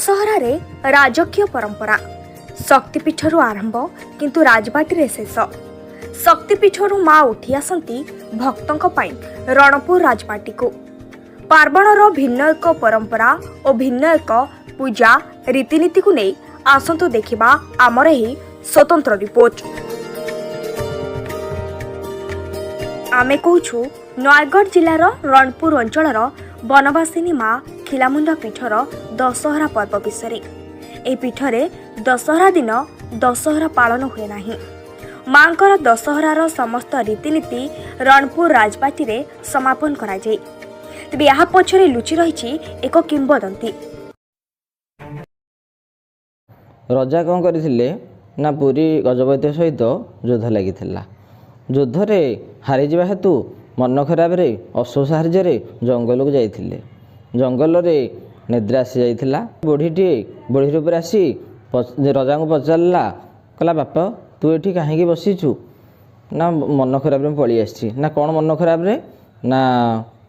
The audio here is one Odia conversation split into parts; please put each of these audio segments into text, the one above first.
ଦଶହରାରେ ରାଜକୀୟ ପରମ୍ପରା ଶକ୍ତିପୀଠରୁ ଆରମ୍ଭ, କିନ୍ତୁ ରାଜବାଟୀରେ ଶେଷ। ଶକ୍ତିପୀଠରୁ ମା ଉଠି ଆସନ୍ତି ଭକ୍ତଙ୍କ ପାଇଁ ରଣପୁର ରାଜବାଟୀକୁ। ପାର୍ବଣର ଭିନ୍ନ ଏକ ପରମ୍ପରା ଓ ଭିନ୍ନ ଏକ ପୂଜା ରୀତିନୀତିକୁ ନେଇ ଆସନ୍ତୁ ଦେଖିବା ଆମର ଏହି ସ୍ୱତନ୍ତ୍ର ରିପୋର୍ଟ। ଆମେ କହୁଛୁ ନୟାଗଡ଼ ଜିଲ୍ଲାର ରଣପୁର ଅଞ୍ଚଳର ବନବାସିନୀ ମା ଖିଲାମୁଣ୍ଡା ପୀଠର ଦଶହରା ପର୍ବ ବିଷୟରେ। ଏହି ପୀଠରେ ଦଶହରା ଦିନ ଦଶହରା ପାଳନ ହୁଏ ନାହିଁ। ମାଙ୍କର ଦଶହରାର ସମସ୍ତ ରୀତିନୀତି ରଣପୁର ରାଜବାଟୀରେ ସମାପନ କରାଯାଏ। ତେବେ ଏହା ପଛରେ ଲୁଚି ରହିଛି ଏକ କିମ୍ବଦନ୍ତୀ। ରଜା କ'ଣ କରିଥିଲେ ନା, ପୁରୀ ଗଜପତି ସହିତ ଯୁଦ୍ଧ ଲାଗିଥିଲା। ଯୁଦ୍ଧରେ ହାରିଯିବା ହେତୁ ମନ ଖରାପରେ ଅଶ୍ୱ ସାହାଯ୍ୟରେ ଜଙ୍ଗଲକୁ ଯାଇଥିଲେ। ଜଙ୍ଗଲରେ ନିଦ୍ରା ଆସିଯାଇଥିଲା। ବୁଢ଼ୀଟିଏ ବୁଢ଼ୀ ରୂପରେ ଆସି ରଜାଙ୍କୁ ପଚାରିଲା, କହିଲା, "ବାପା, ତୁ ଏଠି କାହିଁକି ବସିଛୁ?" ନା, "ମନ ଖରାପରେ ମୁଁ ପଳେଇ ଆସିଛି।" ନା, "କ'ଣ ମନ ଖରାପରେ?" ନା,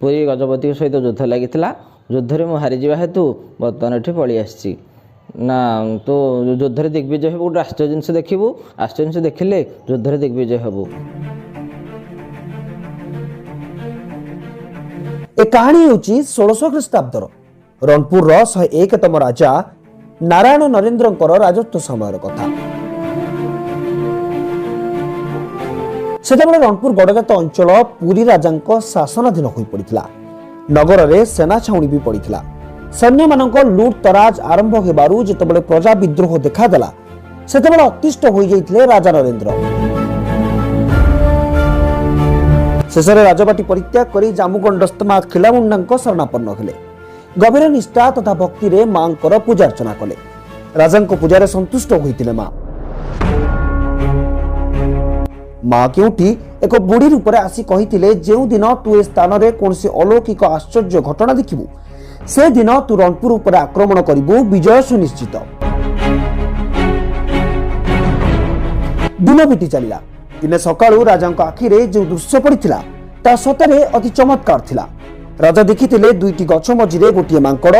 "ପୁରୀ ଗଜପତିଙ୍କ ସହିତ ଯୁଦ୍ଧ ଲାଗିଥିଲା। ଯୁଦ୍ଧରେ ମୁଁ ହାରିଯିବା ହେତୁ ବର୍ତ୍ତମାନ ଏଠି ପଳେଇ ଆସିଛି।" ନା, "ତୁ ଯୁଦ୍ଧରେ ଦିଗ୍ବିଜୟ ହେବୁ। ଗୋଟେ ଆଶ୍ଚର୍ଯ୍ୟ ଜିନିଷ ଦେଖିବୁ। ଆଶ୍ଚର୍ଯ୍ୟ ଜିନିଷ ଦେଖିଲେ ଯୁଦ୍ଧରେ ଦିଗ୍ବିଜୟ ହେବୁ।" ଏ କାହାଣୀ ହେଉଛି 1600 ଖ୍ରୀଷ୍ଟାବ୍ଦର ରଣପୁରର 101ତମ ରାଜା ନାରାୟଣ ନରେନ୍ଦ୍ରଙ୍କର ରାଜତ୍ୱ ସମୟର କଥା। ସେତେବେଳେ ରଣପୁର ଗଡ଼ଜାତ ଅଞ୍ଚଳ ପୁରୀ ରାଜାଙ୍କ ଶାସନାଧୀନ ହୋଇପଡ଼ିଥିଲା। ନଗରରେ ସେନା ଛାଉଣି ବି ପଡ଼ିଥିଲା। ସୈନ୍ୟମାନଙ୍କ ଲୁଟ୍ ତରାଜ ଆରମ୍ଭ ହେବାରୁ ଯେତେବେଳେ ପ୍ରଜା ବିଦ୍ରୋହ ଦେଖାଦେଲା, ସେତେବେଳେ ଅତିଷ୍ଠ ହୋଇଯାଇଥିଲେ ରାଜା ନରେନ୍ଦ୍ର। ଶେଷରେ ରାଜବାଟୀ ପରିତ୍ୟାଗ କରି ଜାମୁଗଣ୍ଡସ୍ଥ ମା ଖିଲାମୁଣ୍ଡାଙ୍କ ଶରଣାପନ୍ନ ହେଲେ। ଗଭୀର ନିଷ୍ଠା ତଥା ଭକ୍ତିରେ ମାଙ୍କର ପୂଜାର୍ଚ୍ଚନା କଲେ। ରାଜାଙ୍କ ପୂଜାରେ ସନ୍ତୁଷ୍ଟ ହୋଇଥିଲେ ମା। ମା କେଉଁଠି ଏକ ବୁଢ଼ୀ ରୂପରେ ଆସି କହିଥିଲେ, "ଯେଉଁଦିନ ତୁ ଏ ସ୍ଥାନରେ କୌଣସି ଅଲୌକିକ ଆଶ୍ଚର୍ଯ୍ୟ ଘଟଣା ଦେଖିବୁ, ସେଦିନ ତୁ ରଣପୁର ଉପରେ ଆକ୍ରମଣ କରିବୁ, ବିଜୟ ସୁନିଶ୍ଚିତ।" ଦିନ ବିତି ଚାଲିଲା। ଦିନେ ସକାଳୁ ରାଜାଙ୍କ ଆଖିରେ ଯେଉଁ ଦୃଶ୍ୟ ପଡ଼ିଥିଲା, ତା ସତରେ ଅତି ଚମତ୍କାର ଥିଲା। ରାଜା ଦେଖିଥିଲେ, ଦୁଇଟି ଗଛ ମଝିରେ ଗୋଟିଏ ମାଙ୍କଡ଼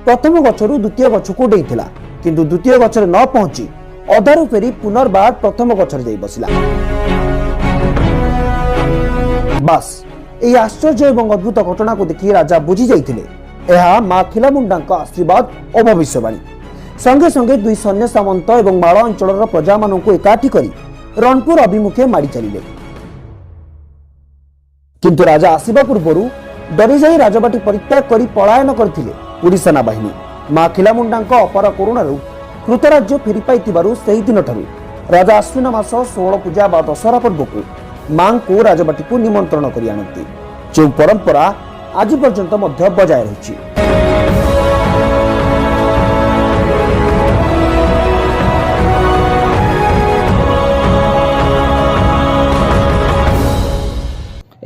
ପ୍ରଥମ ଗଛରୁ ଦ୍ୱିତୀୟ ଗଛକୁ ଡେଇଁଥିଲା, କିନ୍ତୁ ଦ୍ୱିତୀୟ ଗଛରେ ନ ପହଞ୍ଚି ଅଧାରୁ ଫେରି ପୁନର୍ବାର ପ୍ରଥମ ଗଛରେ ଯାଇ ବସିଲା। ବାସ୍, ଏହି ଆଶ୍ଚର୍ଯ୍ୟ ଏବଂ ଅଦ୍ଭୁତ ଘଟଣାକୁ ଦେଖି ରାଜା ବୁଝି ଯାଇଥିଲେ, ଏହା ମା ଖିଲାମୁଣ୍ଡାଙ୍କ ଆଶୀର୍ବାଦ ଓ ଭବିଷ୍ୟବାଣୀ। ସଙ୍ଗେ ସଙ୍ଗେ ଦୁଇ ସୈନ୍ୟ ସାମନ୍ତ ଏବଂ ମାଳ ଅଞ୍ଚଳର ପ୍ରଜାମାନଙ୍କୁ ଏକାଠି କରି ରଣପୁର ଅଭିମୁଖେ ମାଡ଼ି ଚାଲିଲେ। କିନ୍ତୁ ରାଜା ଆସିବା ପୂର୍ବରୁ ଡରିଯାଇ ରାଜବାଟୀ ପରିତ୍ୟାଗ କରି ପଳାୟନ କରିଥିଲେ ପୁରୀ ସେନାବାହିନୀ। ମା ଖିଲାମୁଣ୍ଡାଙ୍କ ଅପାର କରୁଣାରୁ କୃତରାଜ୍ୟ ଫେରି ପାଇଥିବାରୁ ସେହି ଦିନଠାରୁ ରାଜା ଆଶ୍ୱିନ ମାସ 16 ପୂଜା ବା ଦଶହରା ପର୍ବକୁ ମାଙ୍କୁ ରାଜବାଟୀକୁ ନିମନ୍ତ୍ରଣ କରି ଆଣନ୍ତି, ଯେଉଁ ପରମ୍ପରା ଆଜି ପର୍ଯ୍ୟନ୍ତ ମଧ୍ୟ ବଜାୟ ରହିଛି।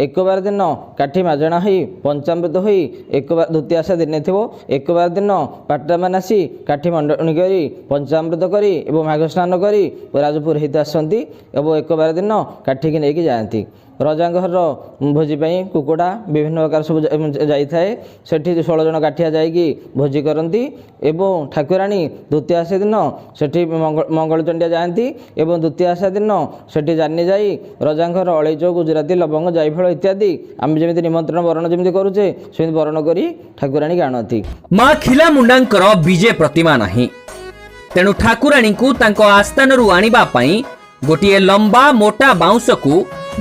ଏକବାର ଦିନ କାଠି ମାଜଣା ହୋଇ, ପଞ୍ଚାମୃତ ହୋଇ, ଏକବାର ଦ୍ୱିତୀୟ ଆଶା ଦିନେ ଥିବ, ଏକବାର ଦିନ ପାଟରାମାନେ ଆସି କାଠି ମଣ୍ଡଣି କରି, ପଞ୍ଚାମୃତ କରି ଏବଂ ମାଘ ସ୍ନାନ କରି ରାଜପୁରୋହିତ ଆସନ୍ତି ଏବଂ ଏକବାର ଦିନ କାଠିକି ନେଇକି ଯାଆନ୍ତି। ରଜାଙ୍କ ଘର ଭୋଜି ପାଇଁ କୁକୁଡ଼ା, ବିଭିନ୍ନ ପ୍ରକାର ସବୁ ଯାଇଥାଏ। ସେଠି 16 ଜଣ କାଠିଆ ଯାଇକି ଭୋଜି କରନ୍ତି ଏବଂ ଠାକୁରାଣୀ ଦ୍ୱିତୀୟ ଆଶା ଦିନ ସେଠି ମଙ୍ଗଳଚଣ୍ଡିଆ ଯାଆନ୍ତି ଏବଂ ଦ୍ୱିତୀୟ ଆଶା ଦିନ ସେଠି ଜାନି ଯାଇ ରଜାଙ୍କର ଅଳେଇଚ, ଗୁଜୁରାତି, ଲବଙ୍ଗ, ଜାଇଫଳ ଇତ୍ୟାଦି, ଆମେ ଯେମିତି ନିମନ୍ତ୍ରଣ ବରଣ ଯେମିତି କରୁଛେ, ସେମିତି ବରଣ କରି ଠାକୁରାଣୀକି ଆଣନ୍ତି। ମା ଖିଲାମୁଣ୍ଡାଙ୍କର ବିଜେ ପ୍ରତିମା ନାହିଁ। ତେଣୁ ଠାକୁରାଣୀଙ୍କୁ ତାଙ୍କ ଆସ୍ଥାନରୁ ଆଣିବା ପାଇଁ ଗୋଟିଏ ଲମ୍ବା ମୋଟା ବାଉଁଶକୁ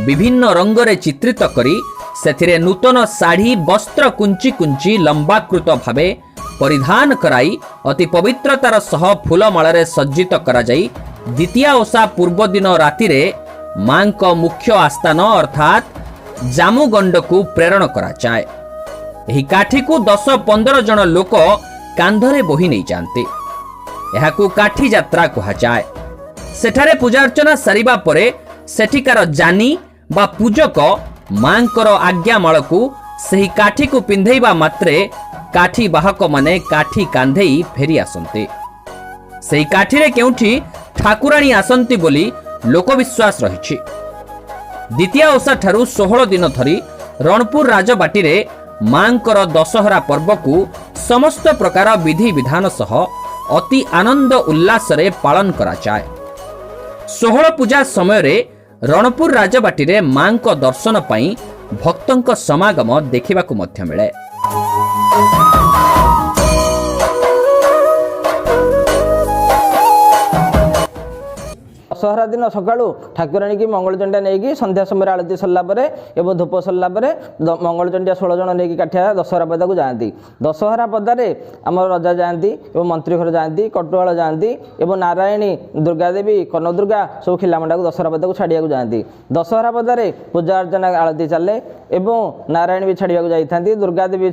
ବିଭିନ୍ନ ରଙ୍ଗରେ ଚିତ୍ରିତ କରି ସେଥିରେ ନୂତନ ଶାଢ଼ୀ ବସ୍ତ୍ର କୁଞ୍ଚି କୁଞ୍ଚି ଲମ୍ବାକୃତ ଭାବେ ପରିଧାନ କରାଇ ଅତି ପବିତ୍ରତାର ସହ ଫୁଲମାଳରେ ସଜ୍ଜିତ କରାଯାଇ ଦ୍ୱିତୀୟା ଓଷା ପୂର୍ବଦିନ ରାତିରେ ମାଙ୍କ ମୁଖ୍ୟ ଆସ୍ଥାନ ଅର୍ଥାତ୍ ଜାମୁଗଣ୍ଡକୁ ପ୍ରେରଣ କରାଯାଏ। ଏହି କାଠିକୁ 10-15 ଜଣ ଲୋକ କାନ୍ଧରେ ବୋହି ନେଇଯାଆନ୍ତି। ଏହାକୁ କାଠି ଯାତ୍ରା କୁହାଯାଏ। ସେଠାରେ ପୂଜାର୍ଚ୍ଚନା ସାରିବା ପରେ ସେଠିକାର ଜାନି ବା ପୂଜକ ମାଙ୍କର ଆଜ୍ଞାମାଳକୁ ସେହି କାଠିକୁ ପିନ୍ଧେଇବା ମାତ୍ରେ କାଠି ବାହକମାନେ କାଠି କାନ୍ଧେଇ ଫେରି ଆସନ୍ତି। ସେହି କାଠିରେ କେଉଁଠି ଠାକୁରାଣୀ ଆସନ୍ତି ବୋଲି ଲୋକବିଶ୍ୱାସ ରହିଛି। ଦ୍ୱିତୀୟା ଓଷା ଠାରୁ 16 ଦିନ ଧରି ରଣପୁର ରାଜବାଟୀରେ ମାଙ୍କର ଦଶହରା ପର୍ବକୁ ସମସ୍ତ ପ୍ରକାର ବିଧି ବିଧାନ ସହ ଅତି ଆନନ୍ଦ ଉଲ୍ଲାସରେ ପାଳନ କରାଯାଏ। ଷୋହଳ ପୂଜା ସମୟରେ ରଣପୁର ରାଜବାଟୀରେ ମାଙ୍କ ଦର୍ଶନ ପାଇଁ ଭକ୍ତଙ୍କ ସମାଗମ ଦେଖିବାକୁ ମଧ୍ୟ ମିଳେ। ଦଶହରା ଦିନ ସକାଳୁ ଠାକୁରାଣୀକି ମଙ୍ଗଳଚଣ୍ଡିଆ ନେଇକି ସନ୍ଧ୍ୟା ସମୟରେ ଆଳତି ସରିଲା ପରେ ଏବଂ ଧୂପ ସରିଲା ପରେ ମଙ୍ଗଳଚଣ୍ଡିଆ 16 ଜଣ ନେଇକି କାଠିଆ ଦଶହରା ପଦାକୁ ଯାଆନ୍ତି। ଦଶହରା ପଦାରେ ଆମର ରଜା ଯାଆନ୍ତି ଏବଂ ମନ୍ତ୍ରୀ ଘର ଯାଆନ୍ତି, କଟୁଆଳ ଯାଆନ୍ତି ଏବଂ ନାରାୟଣୀ, ଦୁର୍ଗାଦେବୀ, କନକଦୁର୍ଗା ସବୁ ଖିଲାମୁଣ୍ଡାକୁ ଦଶହରା ପଦାକୁ ଛାଡ଼ିବାକୁ ଯାଆନ୍ତି। ଦଶହରା ପଦାରେ ପୂଜା ଅର୍ଚ୍ଚନା ଆଳତି ଚାଲେ ଏବଂ ନାରାୟଣୀ ବି ଛାଡ଼ିବାକୁ ଯାଇଥାନ୍ତି, ଦୁର୍ଗାଦେବୀ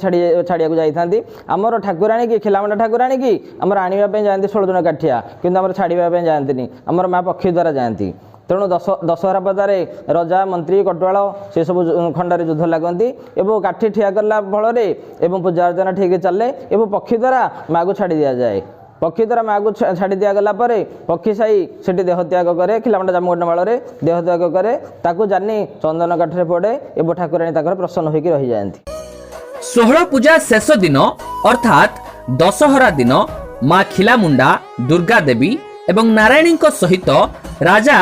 ଛାଡ଼ିବାକୁ ଯାଇଥାନ୍ତି। ଆମର ଠାକୁରାଣୀକି, ଖିଲାମୁଣ୍ଡା ଠାକୁରାଣୀକି ଆମର ଆଣିବା ପାଇଁ ଯାଆନ୍ତି 16 ଜଣ କାଠିଆ, କିନ୍ତୁ ଆମର ଛାଡ଼ିବା ପାଇଁ ଯାଆନ୍ତିନି, ଆମର ମା ପକ୍ଷୀ ଦ୍ୱାରା ଯାଆନ୍ତି। ତେଣୁ ଦଶହରା ପଦାରେ ରଜା, ମନ୍ତ୍ରୀ, କଟୁଆଳ ସେସବୁ ଖଣ୍ଡାରେ ଯୁଦ୍ଧ ଲାଗନ୍ତି ଏବଂ କାଠି ଠିଆ କଲା ଫଳରେ ଏବଂ ପୂଜା ଅର୍ଚ୍ଚନା ଠିକ୍ ଚାଲେ ଏବଂ ପକ୍ଷୀ ଦ୍ୱାରା ମାଆକୁ ଛାଡ଼ି ଦିଆଯାଏ। ପକ୍ଷୀ ଦ୍ୱାରା ମାଆକୁ ଛାଡ଼ି ଦିଆଗଲା ପରେ ପକ୍ଷୀ ସାଇ ସେଠି ଦେହ ତ୍ୟାଗ କରେ, ଖିଲାମୁଣ୍ଡା ଜାମୁଗଣ୍ଡ ମାଳରେ ଦେହ ତ୍ୟାଗ କରେ। ତାକୁ ଜାନି ଚନ୍ଦନ କାଠରେ ପଡ଼େ ଏବଂ ଠାକୁରାଣୀ ତାଙ୍କର ପ୍ରସନ୍ନ ହୋଇକି ରହିଯାଆନ୍ତି। ଷୋହଳ ପୂଜା ଶେଷ ଦିନ ଅର୍ଥାତ୍ ଦଶହରା ଦିନ ମା ଖିଲାମୁଣ୍ଡା, ଦୁର୍ଗା ଦେବୀ ଏବଂ ନାରାୟଣୀଙ୍କ ସହିତ ରାଜା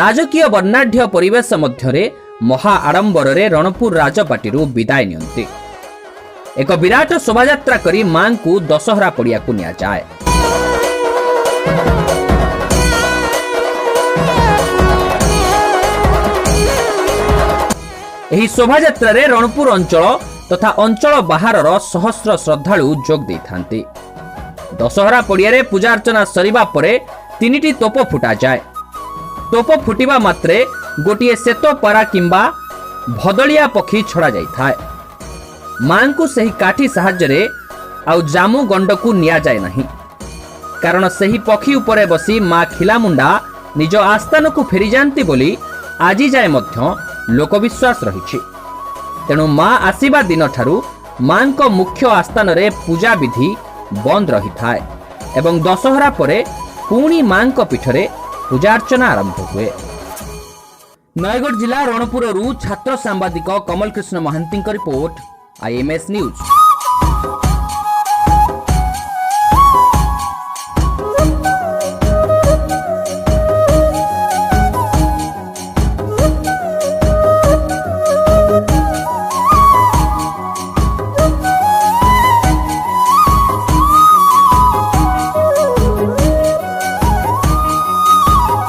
ରାଜକୀୟ ବର୍ଣ୍ଣାଢ୍ୟ ପରିବେଶ ମଧ୍ୟରେ ମହା ଆଡ଼ମ୍ବରରେ ରଣପୁର ରାଜବାଟୀରୁ ବିଦାୟ ନିଅନ୍ତି। ଏକ ବିରାଟ ଶୋଭାଯାତ୍ରା କରି ମାଙ୍କୁ ଦଶହରା ପଡ଼ିଆକୁ ନିଆଯାଏ। ଏହି ଶୋଭାଯାତ୍ରାରେ ରଣପୁର ଅଞ୍ଚଳ ତଥା ଅଞ୍ଚଳ ବାହାରର ସହସ୍ର ଶ୍ରଦ୍ଧାଳୁ ଯୋଗ ଦେଇଥାନ୍ତି। ଦଶହରା ପଡ଼ିଆରେ ପୂଜାର୍ଚ୍ଚନା ସରିବା ପରେ 3ଟି ତୋପ ଫୁଟାଯାଏ। ତୋପ ଫୁଟିବା ମାତ୍ରେ ଗୋଟିଏ ଶ୍ଵେତ ପାରା କିମ୍ବା ଭଦଳିଆ ପକ୍ଷୀ ଛଡ଼ା ଯାଇଥାଏ। ମାଙ୍କୁ ସେହି କାଠି ସାହାଯ୍ୟରେ ଆଉ ଜାମୁ ଗଣ୍ଡକୁ ନିଆଯାଏ ନାହିଁ, କାରଣ ସେହି ପକ୍ଷୀ ଉପରେ ବସି ମା ଖିଲାମୁଣ୍ଡା ନିଜ ଆସ୍ଥାନକୁ ଫେରିଯାଆନ୍ତି ବୋଲି ଆଜି ଯାଏ ମଧ୍ୟ ଲୋକବିଶ୍ୱାସ ରହିଛି। ତେଣୁ ମା ଆସିବା ଦିନଠାରୁ ମାଙ୍କ ମୁଖ୍ୟ ଆସ୍ଥାନରେ ପୂଜାବିଧି ବନ୍ଦ ରହିଥାଏ ଏବଂ ଦଶହରା ପରେ ପୁଣି ମାଙ୍କ ପୀଠରେ ପୂଜାର୍ଚ୍ଚନା ଆରମ୍ଭ ହୁଏ। ନୟାଗଡ଼ ଜିଲ୍ଲା ରଣପୁରରୁ ଛାତ୍ର ସାମ୍ବାଦିକ କମଲକୃଷ୍ଣ ମହାନ୍ତିଙ୍କ ରିପୋର୍ଟ, ଆଇଏମ୍ଏସ୍ ନ୍ୟୁଜ୍।